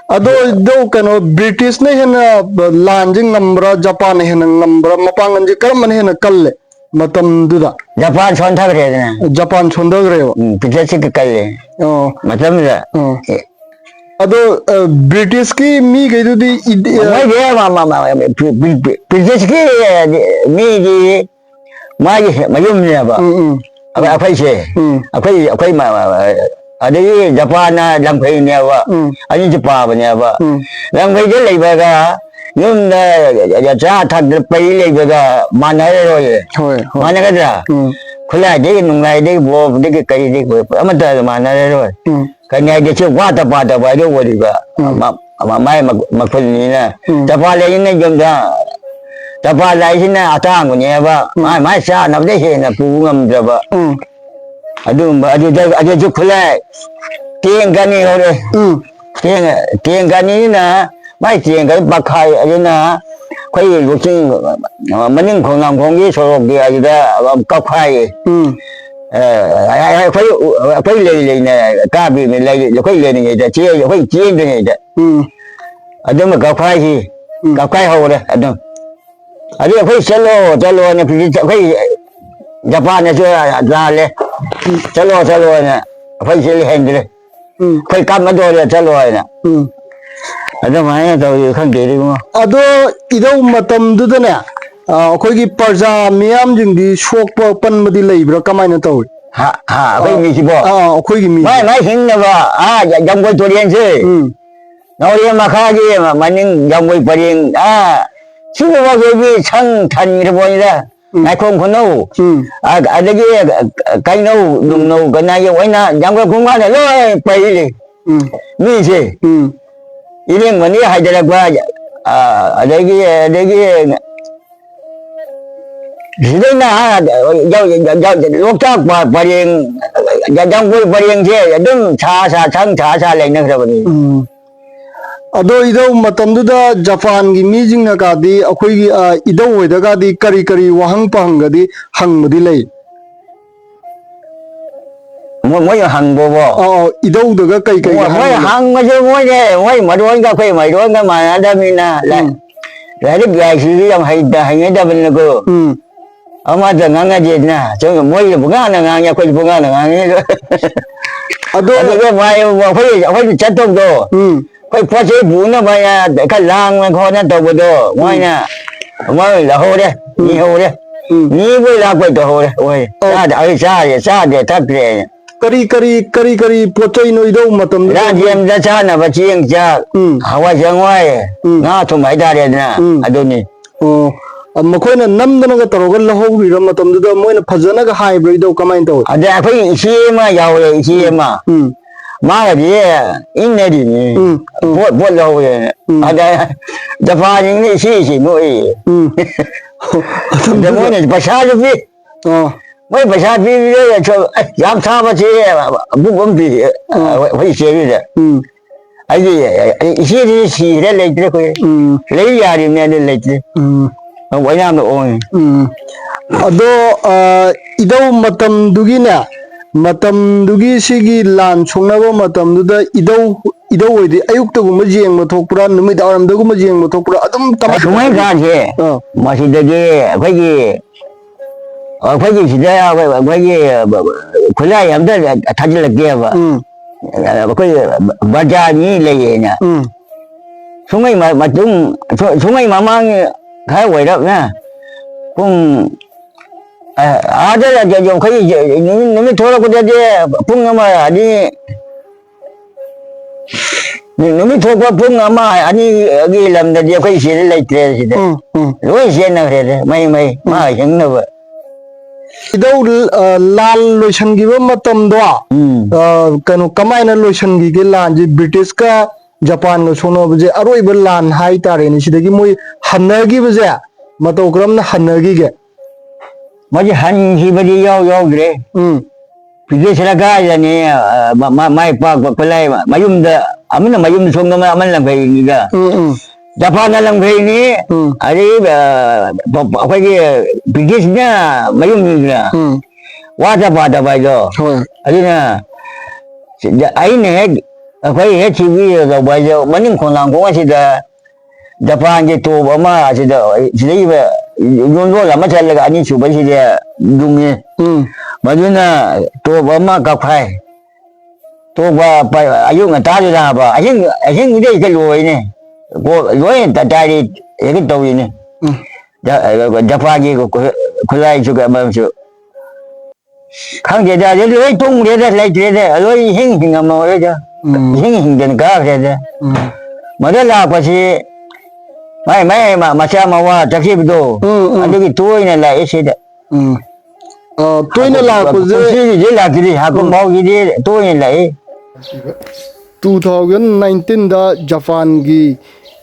ꯑꯗꯣ ꯏꯙꯧ ꯀꯩꯅꯣ ꯕ꯭ꯔꯤꯇꯤꯁꯅ ꯍꯦꯟꯅ ꯂꯥꯟꯁꯦ ꯉꯝꯕ꯭ꯔꯥ, ꯖꯄꯥꯟꯅ ꯍꯦꯟꯅ ꯉꯝꯕ꯭ꯔꯥ, ꯃꯄꯥꯡꯒꯜꯁꯦ ꯀꯔꯝꯕꯅ ꯍꯦꯟꯅ ꯀꯜꯂꯦ ꯃꯇꯝꯗꯨꯗ? ꯖꯄꯥꯟ ꯁꯣꯟꯊꯈ꯭ꯔꯦꯗꯅ꯫ ꯖꯄꯥꯟ ꯁꯣꯟꯊꯈ꯭ꯔꯦꯕ꯫ ꯎꯝ, ꯄ꯭ꯔꯤꯇꯤꯁꯁꯤ ꯀꯜꯂꯦ꯫ ꯑꯣ꯫ ꯃꯇꯝꯗꯨꯗ꯫ ꯑꯣ꯫ ꯑꯦ, ꯑꯗꯣ, ꯑ, ꯕ꯭ꯔꯤꯇꯤꯁꯀꯤ ꯏꯗꯤ-, ꯑ, ꯃꯣꯏꯗꯤ ꯃ-, ꯃ-, ꯃ-, ꯄ꯭ꯔꯤ-, ꯄ꯭ꯔꯤ-, ꯄ꯭ꯔꯤ-, ꯄ꯭ꯔꯤꯇꯤꯁꯀꯤ ꯃꯤꯒꯤ ꯃꯥꯒꯤ ꯃꯌꯨꯝꯅꯦꯕ꯫ ꯎꯝ, ꯎꯝ꯫ ꯑꯩꯈꯣꯏ, ꯑꯩꯈꯣꯏꯁꯦ꯫ ꯎꯝ꯫ ꯑꯩꯈꯣꯏ, ꯑꯩꯈꯣꯏ ꯃ-, ꯃ-, ꯑꯗꯒꯤ ꯖꯄꯥꯟꯅ ꯂꯝꯈꯩꯅꯦꯕ꯫ ꯎꯝ꯫ ꯑꯅꯤꯁꯤ ꯄꯥꯕꯅꯦꯕ꯫ ꯎꯝ꯫ ꯂꯝꯈꯩꯗ ꯂꯩꯕꯒ ꯌꯨꯝꯗ ꯆꯥ ꯊꯛꯇ ꯄꯩ ꯂꯩꯕꯒ ꯃꯥꯟꯅꯔꯔꯣꯏꯌꯦ꯫ ꯍꯣꯏ, ꯍꯣꯏ꯫ ꯃꯥꯟꯅꯒꯗ꯭ꯔꯥ? ꯎꯝ꯫ ꯈꯨꯠꯂꯥꯏꯗꯒꯤ ꯅꯨꯡꯂꯥꯏꯗꯒꯤ ꯕꯣꯕꯗꯒꯤ ꯀꯔꯤꯗꯒꯤ ꯑꯃꯠꯇ ꯃꯥꯟꯅꯔꯔꯣꯏ꯫ ꯎꯝ꯫ ꯀꯩꯅꯣ ꯍꯥꯏꯗꯤ ꯁꯤ ꯋꯥꯠꯇ ꯄꯥꯗꯕ ꯍꯥꯏꯗꯣ ꯑꯣꯏꯔꯤꯕ꯫ ꯎꯝ꯫ ꯃ-, ꯃ-, ꯃꯥꯏ ꯃ-, ꯃꯈꯨꯜꯅꯤꯅ꯫ ꯎꯝ꯫ ꯖꯄꯥꯟ ꯂꯩꯔꯤꯅ ꯌꯨꯝꯗ, ꯖꯄꯥꯟ ꯂꯥꯛꯏꯁꯤꯅ ꯑꯇꯥꯡꯕꯅꯦꯕ꯫ ꯎꯝ꯫ ꯃꯥꯏ, ꯃꯥꯏ ꯆꯥꯅꯕꯗ ꯍꯦꯟꯅ ꯄꯨꯕ ꯉꯝꯗ꯭ꯔꯕ꯫ ꯎꯝ꯫ ꯑꯗꯨꯒꯨꯝꯕ, ꯑꯗꯨꯗ, ꯑꯗꯨꯁꯨ ꯈꯨꯠꯂꯥꯏ ꯇꯦꯡ ꯀꯅꯤ ꯍꯧꯔꯦ꯫ ꯎꯝ꯫ ꯇꯦꯡ, ꯇꯦꯡ ꯀꯅꯤꯅ ꯃꯥꯏ ꯇꯦꯡ ꯀꯅꯤ ꯄꯥꯈꯥꯏ ꯑꯗꯨꯅ ꯑꯩꯈꯣꯏ ꯂꯨꯆꯤꯡ, ꯃꯅꯤꯡ ꯈꯣꯡꯅꯥꯡꯈꯣꯡꯒꯤ ꯁꯣꯔꯣꯛꯀꯤ ꯑꯗꯨꯗ ꯀꯛꯈꯥꯏꯌꯦ꯫ ꯎꯝ꯫ ꯑ, ꯑꯩꯈꯣꯏ, ꯑꯩꯈꯣꯏ ꯂꯩ ꯂꯩꯅ ꯀꯥꯞꯄꯤꯅꯤ, ꯂꯩ, ꯑꯩꯈꯣꯏ ꯂꯩꯔꯤꯉꯩꯗ, ꯆꯦ-, ꯑꯩꯈꯣꯏ ꯆꯦꯟꯗ꯭ꯔꯤꯉꯩꯗ꯫ ꯎꯝ꯫ ꯑꯗꯨꯃ ꯀꯛꯈꯥꯏꯁꯤ, ꯎꯝ꯫ ꯀꯛꯈꯥꯏ ꯍꯧꯔꯦ ꯑꯗꯨꯝ꯫ ꯑꯗꯨ ꯑꯩꯈꯣꯏ ꯆꯠꯂꯣ, ꯆꯠꯂꯣꯅ ꯄꯤꯔꯤ-, ꯑꯩꯈꯣꯏ ꯖꯄꯥꯟꯅꯁꯨ ꯂꯥꯜꯂꯦ꯫ ꯆꯠꯂꯣ, ꯆꯠꯂꯣꯅ꯫ ꯑꯩꯈꯣꯏ ꯁꯤ ꯂꯩꯍꯟꯗ꯭ꯔꯦ꯫ ꯎꯝ ꯑꯩꯈꯣꯏ ꯀꯥꯞꯅꯗꯣꯔꯦ ꯆꯠꯂꯣ ꯍꯥꯏꯅ꯫ ꯎꯝ ꯑꯗꯨꯃꯥꯏꯅ ꯇꯧꯔꯤ ꯈꯪꯗꯦ ꯏꯕꯨꯡꯉꯣ꯫ ꯑꯗꯣ ꯏꯙꯧ ꯃꯇꯝꯗꯨꯗꯅꯦ, ꯑ, ꯑꯩꯈꯣꯏꯒꯤ ꯄ꯭ꯔꯖꯥ ꯃꯤꯌꯥꯝꯁꯤꯡꯗꯤ ꯁꯣꯛꯄ ꯄꯟꯕꯗꯤ ꯂꯩꯕ꯭ꯔꯥ, ꯀꯃꯥꯏꯅ ꯇꯧꯏ? ꯍꯥ ꯍꯥ ꯑꯩꯈꯣꯏ ꯃꯤꯁꯤꯕꯣ꯫ ꯑꯥ, ꯑꯩꯈꯣꯏꯒꯤ ꯃꯤꯁꯦ꯫ ꯃꯥꯏ ꯃꯥꯏ ꯍꯤꯡꯅꯕ ꯑꯥ ꯖꯝꯕꯣꯏ ꯇꯨꯔꯦꯟꯁꯦ꯫ ꯎꯝ ꯅꯥꯎꯔꯦꯝ ꯃꯈꯥꯒꯤ ꯃꯅꯤꯡ ꯖꯝꯕꯣꯏ ꯄꯔꯦꯡ ꯑꯥ ꯁꯤꯒꯨꯝꯕꯈꯩꯗꯤ ꯁꯪ ꯊꯟꯈ꯭ꯔ ꯄꯣꯠꯅꯤꯗ꯫ ꯎꯝ꯫ ꯉꯥꯏꯈꯣꯡ ꯈꯨꯅꯧ ꯎꯝ꯫ ꯑ-, ꯑꯗꯒꯤ ꯀꯩꯅꯧ ꯅꯨꯡꯅꯧ ꯀꯅꯥꯒꯤ ꯑꯣꯏꯅ ꯖꯝꯕꯣꯏ ꯈꯣꯡꯕꯥꯟꯗ ꯂꯣꯏ ꯄꯩꯔꯤ ꯎꯝ ꯃꯤꯁꯦ꯫ ꯎꯝ ꯏꯔꯦꯡꯕꯅꯤ ꯍꯥꯏꯊꯔꯛꯄ ꯑ, ꯑꯗꯒꯤ ꯑꯗꯒꯤ ꯁꯤꯗꯩꯅ ꯑꯥ ꯂꯣꯛꯇꯥꯛ ꯄ-, ꯄꯔꯦꯡ ꯖꯝꯕꯣꯏ ꯄꯔꯦꯡꯁꯦ ꯑꯗꯨꯝ ꯁꯥ ꯁꯥ ꯁꯪ ꯁꯥ ꯁꯥ ꯂꯩꯅꯈ꯭ꯔꯕꯅꯤ꯫ ꯎꯝ꯫ ꯑꯗꯣ ꯏꯙꯧ ꯃꯇꯝꯗꯨꯗ ꯖꯄꯥꯟꯒꯤ ꯃꯤꯁꯤꯡꯅꯒꯗꯤ ꯑꯩꯈꯣꯏꯒꯤ, ꯑ, ꯏꯙꯧ ꯍꯣꯏꯗꯒꯗꯤ ꯀꯔꯤ ꯀꯔꯤ ꯋꯥꯍꯪ ꯄꯥꯍꯪꯒꯗꯤ ꯍꯪꯕꯗꯤ ꯂꯩ? ꯃꯣꯏ ꯃꯣꯏ ꯍꯪꯕꯕꯣ꯫ ꯑ, ꯑ, ꯏꯙꯧꯗꯒ ꯀꯩ ꯀꯩ ꯃꯣꯏ ꯃꯣꯏ ꯍꯪꯒꯦ? ꯍꯪꯕꯁꯦ ꯃꯣꯏꯅꯦ ꯃꯣꯏ ꯃꯔꯣꯟꯒ ꯑꯩꯈꯣꯏ ꯃꯔꯣꯟꯒ ꯃꯥꯟꯅꯗꯕꯅꯤꯅ ꯂꯥꯏ-, ꯎꯝ꯫ ꯂꯥꯏꯔꯤꯛ ꯂꯥꯏꯁꯨꯁꯨ ꯌꯥꯝ ꯍꯩꯇ ꯍꯩꯅꯗꯕꯅꯤꯅꯀꯣ꯫ ꯎꯝ꯫ ꯑꯃꯗ ꯉꯥꯡꯅꯗꯦꯗꯅ ꯁꯨꯝ ꯃꯣꯏꯁꯨ ꯄꯉꯥꯡꯗ ꯉꯥꯡꯉꯤ ꯑꯩꯈꯣꯏꯁꯨ ꯄꯉꯥꯡꯗ ꯉꯥꯡꯉꯤ꯫ ꯑꯗꯣ ꯑꯗꯨꯗ ꯃꯥꯏ ꯑꯩꯈꯣꯏ ꯑꯩꯈꯣꯏꯅ ꯆꯠꯇꯧꯗꯣ ꯎꯝ꯫ ꯑꯩꯈꯣꯏ ꯄꯣꯠ ꯆꯩ ꯄꯨꯅꯕ ꯍꯥꯏꯅ ꯈꯔ ꯂꯥꯡꯅ ꯈꯣꯠꯅ ꯇꯧꯕꯗꯣ ꯃꯣꯏꯅ ꯃꯣꯏ ꯂꯧꯍꯧꯔꯦ ꯃꯤ ꯍꯧꯔꯦ ꯎꯝ꯫ ꯃꯤꯕꯨ ꯂꯥꯛꯄꯩ ꯇꯧꯍꯧꯔꯦ ꯍꯣꯏ ꯑꯣ꯫ ꯆꯥꯗꯦ ꯑꯩ ꯆꯥꯗꯦ ꯆꯥꯗꯦ ꯊꯛꯇ꯭ꯔꯦ꯫ ꯀꯔꯤ ꯀꯔꯤ ꯀꯔꯤ ꯀꯔꯤ ꯄꯣꯠ ꯆꯩꯅꯣ ꯏꯙꯧ ꯃꯇꯝꯗꯨꯗ? ꯔꯥꯖ꯭ꯌꯝꯗ ꯆꯥꯅꯕ ꯆꯦꯡ ꯆꯥꯛ ꯎꯝ꯫ ꯍꯋꯥꯏ ꯆꯦꯡꯋꯥꯏ ꯎꯝ꯫ ꯉꯥ ꯊꯨꯝ ꯍꯥꯏꯇꯥꯔꯦꯗꯅ ꯎꯝ꯫ ꯑꯗꯨꯅꯤ꯫ ꯑꯣ꯫ ꯑ, ꯃꯈꯣꯏꯅ ꯅꯝꯗꯅꯒ ꯇꯧꯔꯒ ꯂꯧꯍꯧꯔꯤꯔ ꯃꯇꯝꯗꯨꯗ ꯃꯣꯏꯅ ꯐꯖꯅꯒ ꯍꯥꯏꯕ꯭ꯔꯣ ꯏꯙꯧ, ꯀꯃꯥꯏꯅ ꯇꯧꯏ? ꯑꯗꯩ ꯑꯩꯈꯣꯏ ꯏꯆꯦ ꯑꯃ ꯌꯥꯎꯔꯦ ꯏꯆꯦ ꯑꯃ ꯎꯝ꯫ ꯃꯥꯒꯗꯤ ꯏꯟꯅꯔꯤꯅꯤ꯫ ꯎꯝ, ꯎꯝ꯫ ꯄꯣꯠ ꯄꯣꯠ ꯂꯧꯍꯧꯋꯦꯅ꯫ ꯎꯝ꯫ ꯑꯗ ꯖꯄꯥꯟꯁꯤꯡꯅ ꯏꯆꯦ ꯏꯆꯦ ꯅꯣꯛꯏ꯫ ꯎꯝ꯫ ꯑꯗ ꯃꯣꯏꯅ ꯄꯩꯁꯥꯁꯨ ꯄꯤ꯫ ꯑꯣ꯫ ꯃꯣꯏ ꯄꯩꯁꯥ ꯄꯤꯕꯗ ꯌꯥꯝ ꯊꯥꯕꯁꯤ ꯕꯨꯛ ꯑꯃ ꯄꯤ꯫ ꯑꯣ꯫ ꯑꯩꯈꯣꯏ ꯏꯆꯦꯒꯤꯗ꯫ ꯎꯝ꯫ ꯑꯩꯒꯤ ꯏꯆꯦꯗꯤ ꯁꯤꯈ꯭ꯔꯦ ꯂꯩꯇ꯭ꯔꯦ ꯑꯩꯈꯣꯏ꯫ ꯎꯝ꯫ ꯂꯩ ꯌꯥꯔꯤꯕꯅꯦ ꯑꯗꯨ ꯂꯩꯇ꯭ꯔꯦ꯫ ꯎꯝ꯫ ꯑꯣꯏꯅꯥꯝꯗ ꯑꯣꯡꯉꯤ꯫ ꯎꯝ꯫ ꯑꯗꯣ, ꯑ, ꯏꯙꯧ ꯃꯇꯝꯗꯨꯒꯤꯅꯦ, ꯃꯇꯝꯗꯨꯒꯤ ꯁꯤꯒꯤ ꯂꯥꯟ ꯁꯣꯛꯅꯕ ꯃꯇꯝꯗꯨꯗ ꯏꯙꯧ, ꯏꯙꯧ ꯍꯣꯏꯗꯤ ꯑꯌꯨꯛꯇꯒꯨꯝꯕ ꯌꯦꯡꯕ ꯊꯣꯛꯄ꯭ꯔꯥ, ꯅꯨꯃꯤꯗꯥꯡ ꯋꯥꯏꯔꯝꯗꯒꯨꯝꯕ ꯌꯦꯡꯕ ꯊꯣꯛꯄ꯭ꯔꯥ? ꯑꯗꯨꯝ ꯇꯃꯥꯏ- ꯀꯨꯝꯍꯩ ꯀꯥꯡꯁꯦ ꯑꯥ꯫ ꯃꯁꯤꯗꯒꯤ ꯑꯩꯈꯣꯏꯒꯤ ꯑꯩꯈꯣꯏꯒꯤ ꯁꯤꯗ ꯑꯩꯈꯣꯏꯒꯤ ꯈꯨꯠꯂꯥꯏ ꯑꯝꯇ ꯊꯥꯖꯤꯜꯂꯛꯇꯦꯕ꯫ ꯎꯝ꯫ ꯑꯩꯈꯣꯏ ꯕꯖꯥꯔ ꯃꯤ ꯂꯩꯌꯦꯅ꯫ ꯎꯝ꯫ ꯁꯨꯡꯉꯩ ꯃ-, ꯃꯇꯨꯡ, ꯁꯨ-, ꯁꯨꯡꯉꯩ ꯃꯃꯥꯡ ꯈꯔ ꯑꯣꯏꯔꯞꯅ ꯄꯨꯡ, ꯑ, ꯑꯥꯗ ꯌ-, ꯌ-, ꯑꯩꯈꯣꯏꯒꯤ ꯅꯨꯃꯤꯠ, ꯅꯨꯃꯤꯠ ꯊꯣꯛꯂꯛꯄꯗꯗꯤ ꯄꯨꯡ ꯑꯃ ꯑꯅꯤ, ꯅꯨ-, ꯅꯨꯃꯤꯠ ꯊꯣꯛꯄ ꯄꯨꯡ ꯑꯃ ꯑꯅꯤꯒꯤ ꯂꯝꯗꯗꯤ ꯑꯩꯈꯣꯏ ꯁꯤꯗ ꯂꯩꯇ꯭ꯔꯦ ꯁꯤꯗ꯫ ꯎꯝ, ꯎꯝ꯫ ꯂꯣꯏ ꯆꯦꯟꯅꯈ꯭ꯔꯦꯗ, ꯃꯩ, ꯃꯩ, ꯎꯝ꯫ ꯃꯥ ꯍꯤꯡꯅꯕ꯫ ꯏꯙꯧ, ꯑ, ꯂꯥꯟ ꯂꯣꯏꯁꯤꯟꯈꯤꯕ ꯃꯇꯝꯗꯣ, ꯎꯝ꯫ ꯑ, ꯀꯩꯅꯣ, ꯀꯃꯥꯏꯅ ꯂꯣꯏꯁꯤꯟꯈꯤꯒꯦ ꯂꯥꯟꯁꯦ? ꯕ꯭ꯔꯤꯇꯤꯁꯀ ꯖꯄꯥꯟꯒ ꯁꯣꯛꯅꯕꯁꯦ ꯑꯔꯣꯏꯕ ꯂꯥꯟ ꯍꯥꯏꯇꯥꯔꯦꯅꯦ꯫ ꯁꯤꯗꯒꯤ ꯃꯣꯏ ꯍꯟꯅꯈꯤꯕꯁꯦ ꯃꯇꯧ ꯀꯔꯝꯅ ꯍꯟꯅꯈꯤꯒꯦ? ꯃꯣꯏꯁꯦ ꯍꯟꯈꯤꯕꯗꯤ ꯌꯥꯎ ꯌꯥꯎꯗ꯭ꯔꯦ꯫ ꯎꯝ꯫ ꯕ꯭ꯔꯤꯇꯤꯁꯅ ꯀꯥꯏꯗꯅꯤ, ꯑ, ꯃ-, ꯃ-, ꯃꯥꯏ ꯄꯥꯛꯄ ꯈꯨꯠꯂꯥꯏ ꯃꯌꯨꯝꯗ, ꯑꯃꯅ ꯃꯌꯨꯝ ꯁꯣꯝꯗ ꯑꯃ, ꯑꯃꯅ ꯂꯪꯐꯩꯅꯤꯗ꯫ ꯎꯝ, ꯎꯝ꯫ ꯖꯄꯥꯟꯅ ꯂꯪꯐꯩꯅꯤ, ꯎꯝ꯫ ꯑꯗꯩ, ꯑ, ꯄ-, ꯄ-, ꯑꯩꯈꯣꯏꯒꯤ ꯕ꯭ꯔꯤꯇꯤꯁꯅ ꯃꯌꯨꯝꯅꯤꯗꯅ꯫ ꯎꯝ꯫ ꯋꯥꯠꯇ ꯄꯥꯗꯕ ꯍꯥꯏꯗꯣ꯫ ꯍꯣꯏ꯫ ꯑꯗꯨꯅ ꯁꯤꯗ ꯑꯩꯅ ꯍꯦꯛ, ꯑꯩꯈꯣꯏ ꯍꯦꯛ ꯁꯤꯒꯤ ꯇꯧꯕ ꯍꯥꯏꯁꯦ ꯃꯅꯤꯡ ꯈꯣꯡꯅꯥꯡ ꯈꯣꯡ ꯑꯁꯤꯗ ꯖꯄꯥꯟꯒꯤ ꯇꯣꯞ ꯑꯃ ꯑꯁꯤꯗ, ꯁꯤꯗꯩꯗ ꯌꯣꯟꯖꯣꯜ ꯑꯃ ꯆꯠꯂꯒ ꯑꯅꯤꯁꯨꯕꯁꯤꯗ ꯌꯨꯡꯉꯤ꯫ ꯎꯝ꯫ ꯃꯗꯨꯅ ꯇꯣꯞ ꯑꯃ ꯀꯥꯞꯈꯥꯏ꯫ ꯇꯣꯞ ꯄ-, ꯑꯌꯨꯛ ꯉꯟꯇꯥꯗꯨꯗ ꯍꯥꯏꯕ, ꯑꯍꯤꯡ, ꯑꯍꯤꯡꯗꯩ ꯍꯦꯛꯇ ꯂꯣꯏꯅꯦ꯫ ꯀꯣ-, ꯂꯣꯏ ꯇ-, ꯇꯥꯏꯔꯤ ꯍꯦꯛꯇ ꯇꯧꯔꯤꯅꯦ꯫ ꯎꯝ꯫ ꯖ-, ꯖꯄꯥꯟꯒꯤ ꯈꯨ-, ꯈꯨꯠꯂꯥꯏꯁꯨ ꯀ-, ꯑꯃꯁꯨ꯫ ꯈꯪꯗꯦꯗ, ꯑꯗꯨꯗꯤ ꯂꯣꯏ ꯇꯨꯝꯈ꯭ꯔꯦꯗ, ꯂꯩꯇ꯭ꯔꯦꯗ, ꯂꯣꯏ ꯏꯍꯤꯡ ꯍꯤꯡꯉꯝꯃꯔꯣꯏꯗ꯫ ꯎꯝ꯫ ꯏꯍꯤꯡ ꯍꯤꯡꯗꯅ ꯀꯥꯈ꯭ꯔꯦꯗ꯫ ꯎꯝ꯫ ꯃꯗ ꯂꯥꯛꯄꯁꯤ ꯃꯥꯏ, ꯃꯥꯏ ꯃ-, ꯃꯆꯥ ꯃꯋꯥ ꯆꯠꯈꯤꯕꯗꯣ, ꯎꯝ, ꯎꯝ꯫ ꯑꯗꯨꯒꯤ ꯇꯣꯏꯅ ꯂꯥꯛꯑꯦ ꯁꯤꯗ꯫ ꯎꯝ꯫ ꯑ, ꯇꯣꯏꯅ ꯍꯥꯀꯨꯝ-, ꯂꯥꯛꯄꯁꯦ ꯀꯨꯝꯁꯤꯒꯤꯗꯤ ꯂꯥꯛꯇ꯭ꯔꯤ, ꯍꯥꯀꯨꯝ ꯎꯝ꯫ ꯐꯥꯎꯒꯤꯗꯤ ꯇꯣꯏꯅ ꯂꯥꯛꯏ꯫ Two thousand nineteenꯗ ꯖꯄꯥꯟꯒꯤ,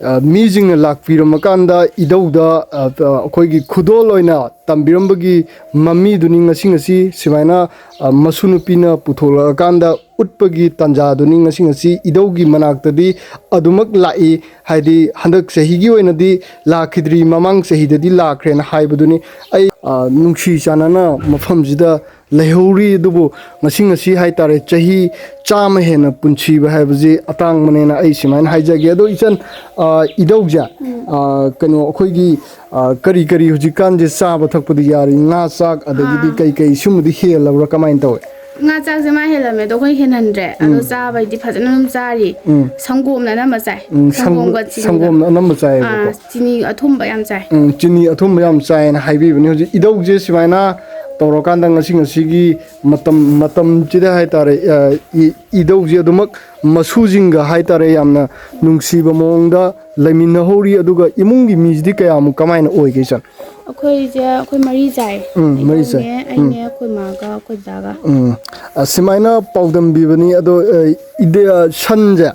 ꯑ, ꯃꯤꯁꯤꯡꯅ ꯂꯥꯛꯄꯤꯔꯝꯃꯀꯥꯟꯗ ꯏꯙꯧꯗ, ꯑ, ꯑ, ꯑꯩꯈꯣꯏꯒꯤ ꯈꯨꯗꯣꯜ ꯑꯣꯏꯅ ꯇꯝꯕꯤꯔꯝꯕꯒꯤ ꯃꯃꯤꯗꯨꯅꯤ ꯉꯁꯤ, ꯉꯁꯤ ꯁꯨꯃꯥꯏꯅ, ꯑ, ꯃꯁꯨ ꯅꯨꯄꯤꯅ ꯄꯨꯊꯣꯛꯂꯛꯑꯀꯥꯟꯗ ꯎꯠꯄꯒꯤ ꯇꯥꯟꯖꯥꯗꯨꯅꯤ꯫ ꯉꯁꯤ ꯉꯁꯤ ꯏꯙꯧꯒꯤ ꯃꯅꯥꯛꯇꯗꯤ ꯑꯗꯨꯃꯛ ꯂꯥꯛꯏ, ꯍꯥꯏꯗꯤ ꯍꯟꯗꯛ ꯆꯍꯤꯒꯤ ꯑꯣꯏꯅꯗꯤ ꯂꯥꯛꯈꯤꯗ꯭ꯔꯤ, ꯃꯃꯥꯡ ꯆꯍꯤꯗꯗꯤ ꯂꯥꯛꯈ꯭ꯔꯦꯅ ꯍꯥꯏꯕꯗꯨꯅꯤ꯫ ꯑꯩ, ꯑ, ꯅꯨꯡꯁꯤ ꯆꯥꯟꯅꯅ ꯃꯐꯝꯁꯤꯗ ꯂꯩꯍꯧꯔꯤ, ꯑꯗꯨꯕꯨ ꯉꯁꯤ ꯉꯁꯤ ꯍꯥꯏꯇꯥꯔꯦ, ꯆꯍꯤ ꯆꯥꯝꯃ ꯍꯦꯟꯅ ꯄꯨꯟꯁꯤꯕ ꯍꯥꯏꯕꯁꯤ ꯑꯇꯥꯡꯕꯅꯦꯅ ꯑꯩ ꯁꯨꯃꯥꯏꯅ ꯍꯥꯏꯖꯒꯦ꯫ ꯑꯗꯣ ꯏꯆꯟ, ꯑ, ꯏꯙꯧꯁꯦ, ꯑ, ꯀꯩꯅꯣ, ꯑꯩꯈꯣꯏꯒꯤ, ꯑ, ꯀꯔꯤ ꯀꯔꯤ ꯍꯧꯖꯤꯛꯀꯥꯟꯁꯦ ꯆꯥꯕ ꯊꯛꯄꯗꯤ ꯌꯥꯔꯤ? ꯉꯥ ꯆꯥꯛ, ꯑꯗꯒꯤꯗꯤ ꯑꯥ꯫ ꯀꯩ ꯀꯩ ꯁꯨꯝꯕꯗꯤ ꯍꯦꯜꯂꯕ꯭ꯔꯥ, ꯀꯃꯥꯏꯅ ꯇꯧꯋꯦ? ꯉꯥ ꯆꯥꯛꯁꯦ ꯃꯥ ꯍꯦꯜꯂꯝꯃꯦ, ꯑꯗꯣ ꯑꯩꯈꯣꯏ ꯍꯦꯟꯍꯟꯗ꯭ꯔꯦ꯫ ꯑꯗꯣ ꯎꯝ꯫ ꯆꯥꯕꯩꯗꯤ ꯐꯖꯅ ꯑꯗꯨꯝ ꯆꯥꯔꯤ꯫ ꯎꯝ꯫ ꯁꯪꯒꯣꯝꯅ ꯑꯅꯝꯕ ꯆꯥꯏ꯫ ꯎꯝ, ꯁꯪꯒꯣꯝ-, ꯁꯪꯒꯣꯝꯒ ꯆꯤꯅꯤꯒ꯫ ꯁꯪꯒꯣꯝꯅ ꯑꯅꯝꯕ ꯆꯥꯏꯌꯦꯕꯀꯣ꯫ ꯑꯥ, ꯆꯤꯅꯤ ꯑꯊꯨꯝꯕ ꯌꯥꯝ ꯆꯥꯏ꯫ ꯎꯝ, ꯆꯤꯅꯤ ꯑꯊꯨꯝꯕ ꯌꯥꯝ ꯆꯥꯏꯌꯦꯅ ꯍꯥꯏꯕꯤꯕꯅꯦ꯫ ꯍꯧꯖꯤꯛ ꯏꯙꯧꯁꯦ ꯁꯨꯃꯥꯏꯅ ꯇꯧꯔꯀꯥꯟꯗ ꯉꯁꯤ ꯉꯁꯤꯒꯤ ꯃꯇꯝ, ꯃꯇꯝꯁꯤꯗ ꯍꯥꯏꯇꯥꯔꯦ, ꯑ, ꯏ-, ꯏꯙꯧꯁꯦ ꯑꯗꯨꯃꯛ ꯃꯁꯨꯁꯤꯡꯒ ꯍꯥꯏꯇꯥꯔꯦ, ꯌꯥꯝꯅ ꯅꯨꯡꯁꯤꯕ ꯃꯑꯣꯡꯗ ꯂꯩꯃꯤꯟꯅꯍꯧꯔꯤ꯫ ꯑꯗꯨꯒ ꯏꯃꯨꯡꯒꯤ ꯃꯤꯁꯤꯗꯤ ꯀꯌꯥꯃꯨꯛ ꯀꯃꯥꯏꯅ ꯑꯣꯏꯒꯦ, ꯏꯆꯟ? ꯑꯩꯈꯣꯏꯁꯦ, ꯑꯩꯈꯣꯏ ꯃꯔꯤ ꯆꯥꯏ꯫ ꯎꯝ, ꯃꯔꯤ ꯆꯥꯏ꯫ ꯏꯙꯧꯅꯦ, ꯎꯝ꯫ ꯑꯩꯅꯦ, ꯑꯩꯈꯣꯏ ꯃꯥꯒ ꯑꯩꯈꯣꯏ ꯗꯥꯒ꯫ ꯎꯝ꯫ ꯑꯁꯨꯃꯥꯏꯅ ꯄꯥꯎꯗꯝꯕꯤꯕꯅꯤ꯫ ꯑꯗꯣ, ꯑ, ꯏꯗ-, ꯑ, ꯁꯟꯁꯦ,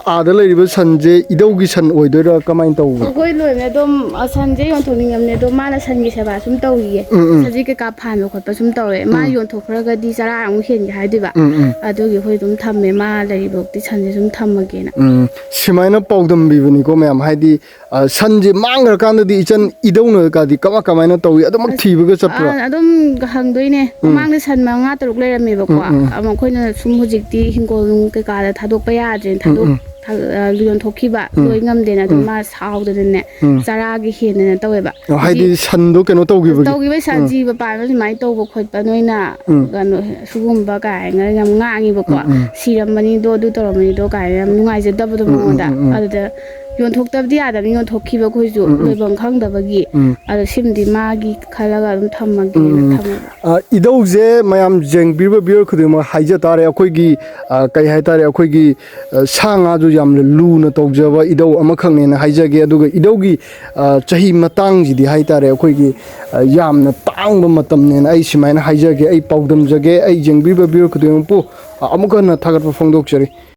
ꯑꯥꯗ ꯂꯩꯔꯤꯕ ꯁꯟꯁꯦ ꯏꯙꯧꯒꯤ ꯁꯟ ꯑꯣꯏꯗꯣꯏꯔꯥ, ꯀꯃꯥꯏꯅ ꯇꯧꯕꯅꯣ? ꯑꯩꯈꯣꯏ ꯂꯣꯏꯅ ꯑꯗꯨꯝ, ꯑ, ꯁꯟꯁꯦ ꯌꯣꯟꯊꯣꯛꯅꯤꯡꯉꯝꯅꯦ, ꯑꯗꯣ ꯃꯥꯅ ꯁꯟꯒꯤ ꯁꯦꯕꯥ ꯁꯨꯝ ꯇꯧꯔꯤꯌꯦ꯫ ꯎꯝ, ꯎꯝ꯫ ꯁꯖꯤꯛ ꯀꯩꯀꯥ ꯐꯥꯟꯕ ꯈꯣꯠꯄ ꯁꯨꯝ ꯇꯧꯔꯦ꯫ ꯃꯥ ꯎꯝ꯫ ꯌꯣꯟꯊꯣꯛꯈ꯭ꯔꯒꯗꯤ ꯆꯔꯥ ꯑꯃꯨꯛ ꯍꯦꯟꯒꯦ ꯍꯥꯏꯗꯣꯏꯕ꯫ ꯎꯝ, ꯎꯝ꯫ ꯑꯗꯨꯒꯤ ꯑꯩꯈꯣꯏ ꯑꯗꯨꯝ ꯊꯝꯃꯦ, ꯃꯥ ꯂꯩꯔꯤꯕꯣꯛꯇꯤ ꯁꯟꯁꯦ ꯁꯨꯝ ꯊꯝꯃꯒꯦꯅ꯫ ꯎꯝ꯫ ꯁꯨꯃꯥꯏꯅ ꯄꯥꯎꯗꯝꯕꯤꯕꯅꯤꯀꯣ ꯃꯌꯥꯝ, ꯍꯥꯏꯗꯤ, ꯑ, ꯁꯟꯁꯦ ꯃꯥꯡꯈ꯭ꯔꯀꯥꯟꯗꯗꯤ ꯏꯆꯟ ꯏꯙꯧꯅꯒꯗꯤ ꯀꯃꯥꯏ ꯀꯃꯥꯏꯅ ꯇꯧꯏ? ꯑꯗꯨꯃꯛ ꯑꯁ, ꯊꯤꯕꯒ ꯆꯠꯄ꯭ꯔꯣ? ꯑ, ꯑꯗꯨꯝ ꯍꯪꯗꯣꯏꯅꯦ꯫ ꯎꯝ꯫ ꯃꯃꯥꯡꯗ ꯁꯟ ꯃꯉꯥ ꯇꯔꯨꯛ ꯂꯩꯔꯝꯃꯦꯕꯀꯣ꯫ ꯎꯝ, ꯎꯝ꯫ ꯑꯃ ꯑꯩꯈꯣꯏꯅ ꯁꯨꯝ ꯍꯧꯖꯤꯛꯇꯤ ꯍꯤꯡꯒꯣꯜ ꯅꯨꯡ ꯀꯩꯀꯥꯗ ꯊꯥꯗꯣꯛꯄ ꯌꯥꯗ꯭ꯔꯦꯅ ꯎꯝ, ꯊꯥꯗꯣꯛ-, ꯎꯝ꯫ ꯊꯥ-, ꯑ, ꯌꯣꯟꯊꯣꯛꯈꯤꯕ, ꯎꯝ꯫ ꯂꯣꯏ ꯉꯝꯗꯦꯅ ꯑꯗꯨꯝ ꯎꯝ꯫ ꯃꯥ ꯁꯥꯎꯗꯅꯅꯦ, ꯎꯝ꯫ ꯆꯔꯥꯒꯤ ꯍꯦꯟꯗꯅ ꯇꯧꯋꯦꯕ꯫ ꯑꯣ, ꯍꯥꯏꯗꯤ ꯍꯧꯖꯤꯛ ꯁꯟꯗꯣ ꯀꯩꯅꯣ ꯇꯧꯈꯤꯕꯒꯤ? ꯇꯧꯈꯤꯕꯒꯤ ꯁꯟ ꯎꯝ꯫ ꯖꯤꯕ ꯄꯥꯟꯕ ꯁꯨꯃꯥꯏꯅ ꯇꯧꯕ ꯈꯣꯠꯄ ꯅꯣꯏꯅ ꯎꯝ꯫ ꯀꯩꯅꯣ ꯁꯤꯒꯨꯝꯕ ꯀꯥꯏꯅ ꯌꯥꯝ ꯉꯥꯡꯉꯤꯕꯀꯣ꯫ ꯎꯝ, ꯎꯝ꯫ ꯁꯤꯔꯝꯕꯅꯤꯗꯣ, ꯑꯗꯨ ꯇꯧꯔꯝꯕꯅꯤꯗꯣ ꯀꯥꯏꯅ ꯌꯥꯝ ꯅꯨꯡꯉꯥꯏꯖꯗꯕꯗꯣ ꯎꯝ, ꯎꯝ, ꯃꯉꯣꯟꯗ꯫ ꯎꯝ, ꯎꯝ꯫ ꯑꯗꯨꯗ ꯌꯣꯟꯊꯣꯛꯇꯕꯗꯤ ꯌꯥꯗꯕꯅꯤ, ꯌꯣꯟꯊꯣꯛꯈꯤꯕ ꯑꯩꯈꯣꯏꯁꯨ ꯎꯝ, ꯎꯝ꯫ ꯂꯣꯏꯐꯝ ꯈꯪꯗꯕꯒꯤ꯫ ꯎꯝ꯫ ꯑꯗꯣ ꯁꯤꯃꯗꯤ ꯃꯥꯒꯤ ꯈꯜꯂꯒ ꯑꯗꯨꯝ ꯊꯝꯃꯒꯦꯅ ꯎꯝ꯫ ꯊꯝꯃꯕ꯫ ꯑ, ꯏꯙꯧꯁꯦ ꯃꯌꯥꯝ ꯌꯦꯡꯕꯤꯔꯤꯕ viewer ꯈꯨꯗꯤꯡꯃꯛ ꯍꯥꯏꯖ ꯇꯥꯔꯦ, ꯑꯩꯈꯣꯏꯒꯤ, ꯑ, ꯀꯩ ꯍꯥꯏꯇꯥꯔꯦ, ꯑꯩꯈꯣꯏꯒꯤ, ꯑ, ꯁꯥ ꯉꯥꯁꯨ ꯌꯥꯝꯅ ꯂꯨꯅ ꯇꯧꯖꯕ ꯏꯙꯧ ꯑꯃꯈꯛꯅꯦꯅ ꯍꯥꯏꯖꯒꯦ꯫ ꯑꯗꯨꯒ ꯏꯙꯧꯒꯤ, ꯑ, ꯆꯍꯤ ꯃꯇꯥꯡꯁꯤꯗꯤ ꯍꯥꯏꯇꯥꯔꯦ, ꯑꯩꯈꯣꯏꯒꯤ, ꯑ, ꯌꯥꯝꯅ ꯇꯥꯡꯕ ꯃꯇꯝꯅꯦꯅ ꯑꯩ ꯁꯨꯃꯥꯏꯅ ꯍꯥꯏꯖꯒꯦ, ꯑꯩ ꯄꯥꯎꯗꯝꯖꯒꯦ, ꯑꯩ ꯌꯦꯡꯕꯤꯔꯤꯕ viewer ꯈꯨꯗꯤꯡꯃꯛꯄꯨ, ꯑ, ꯑꯃꯨꯛ ꯍꯟꯅ ꯊꯥꯒꯠꯄ ꯐꯣꯡꯗꯣꯛꯆꯔꯤ꯫